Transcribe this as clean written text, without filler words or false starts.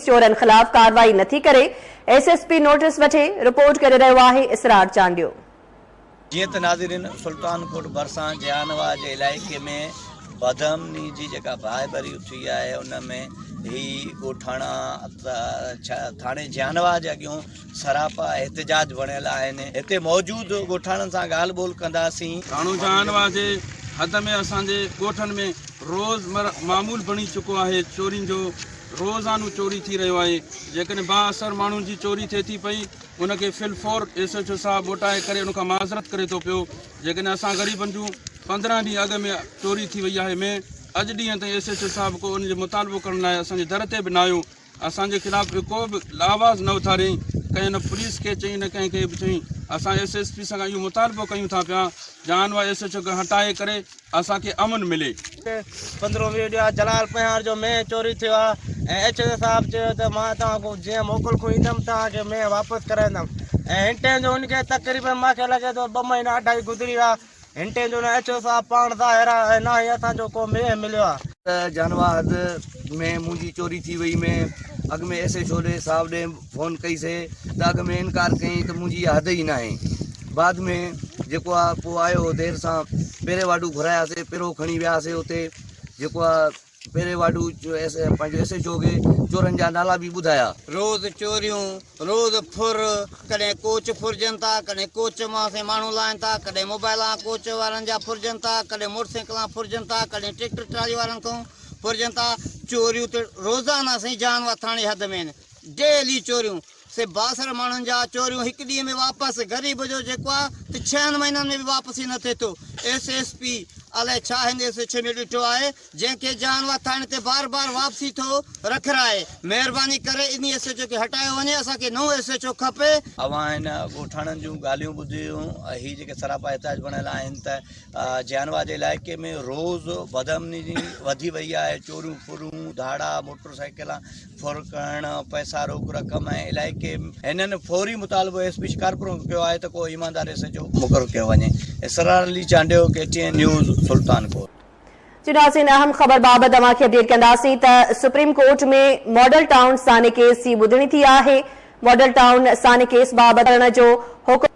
چورن خلاف ڪارروائي نٿي ڪري، ايس ايس پي نوٽيس وٺي، رپورٽ ڪري رهيو آهي اسرار چانڊيو. جيئن ته ناظرين سلطان ڪوٽ ڀرسان جهانواهه جي علائقي ۾ بدامني جي جيڪا باهه ٻري اٿي آهي ان ۾ هي ڳوٺاڻا ٿاڻي جهانواهه جي اڳيون سراپا احتجاج بڻيل آهن هتي موجود ڳوٺاڻن سان ڳالهه ٻولهه ڪنداسين. ٿاڻو جهانواهه جي حد ۾ اسان جي ڳوٺن ۾ روز مره معمول بڻي چڪو آهي چورين جو روزانو چوري ٿي رهيو آهي جيڪڏهن بااثر ماڻهن جي چوري ٿئي ٿي پئي ان کي في الفور ايس ايڇ او صاحب موٽائي ڪري ان کان معذرت ڪري ٿو پيو جيڪڏهن اسان غريبن جون 15 ڏينهن اڳ ۾ چوري ٿي وئي آهي ۾ اڄ ڏينهن تائين ايس ايڇ او صاحب ڪو ان جو مطالبو ڪرڻ لاء اسان جي در تي به نه آيو اسان جي خلاف به ڪو به آواز نه اٿاريائين ڪنهن نه پوليس کي چئين نه ڪنهن کي به چئين اسان ايس ايس پي سان اهو مطالبو ڪيون ٿا پيا جان ايس ايڇ او کي هٽائي ڪري اسان کي امن ملي. 15 20 ڏينهن جلال پنهيار جو مينهن چوري ٿيو آهي ۽ ايڇ ايس صاحب چيو ته مان توهان کان جيئن موڪل کان ايندم توهان کي مينهن واپس ڪرائيندم ۽ هن ٽائيم جو ان کي تقريبن مان کي لڳي ٿو 2 مهينا اڍائي گذري ويا هن ٽائيم جو نه ايڇ او صاحب پاڻ ظاهر آهي ۽ نه ئي اسان جو ڪو مينهن مليو آهي. ته جانواهد ۾ منهنجي چوري ٿي وئي ۾ اڳ ۾ ايس ايڇ او ڏي صاحب ڏي فون ڪئي سي ته اڳ ۾ انڪار ڪيائين ته منهنجي اها حد ئي ناهي بعد ۾ جيڪو آ پوء آيو دير سان پيري واڍو گهراياسي پيرو کڻي وياسي اتي جيڪو آ پيري واڍو پنهنجو ايس ايڇ او کي چورن جا نالا به ٻڌايا. روز چوريون روز ڦر ڪڏهن ڪوچ ڦرجن ٿا ڪڏهن ڪوچ مان سين ماڻهو لاهن ٿا ڪڏهن موبائلان ڪوچ وارن جا ڦرجن ٿا ڪڏهن موٽر سائيڪلان ڦرجن ٿا ڪڏهن ٽريڪٽر ٽرالي وارن کان ڦرجن ٿا چوريون ته روزانه سين جان وٿاڻي حد ۾ آهن ڊيلي چوريون سي بااثر ماڻهن جا چوريون هڪ ڏينهن ۾ واپس غريب جو جيڪو آ ته ڇهن مهينن ۾ به واپسي نه ٿئي ٿو ايس ايس پي الائي ڇا هن ايس ايڇ او ۾ ڏٺو آهي جنهن کي جان وٿاڻي تي بار بار واپسي ٿو رکرائي مهرباني ڪري انهي ايس ايڇ او کي هٽايو وڃي اسان کي نئون ايس ايڇ او کپي. اوهان هن ڳوٺاڻن جون ڳالهيون ٻڌيون هي جيڪي سراپا احتجاج بڻيل آهن ته جيانواهه جي علائقي ۾ روز بدامني وڌي وئي آهي چوريون ڦرون ڌاڙا موٽر سائيڪلان ڦر ڪرڻ، پئسا روڪ رقم ۽ علائقي هنن فوري مطالبو ايس پي شڪارپور کان ڪيو آهي ته ڪو ايماندار ايس ايڇ او مقرر ڪيو وڃي. Israr Ali Chandio, K T N news, Sultan Kot. جي ناظرين اهم خبر بابت اوهان کي اپڊيٽ ڪنداسين ته سپريم ڪورٽ ۾ ماڊل ٽائون سانحي ڪيس جي ٻڌڻي ٿي آهي ماڊل ٽائون سانحي ڪيس بابت ڪرڻ جو حڪم.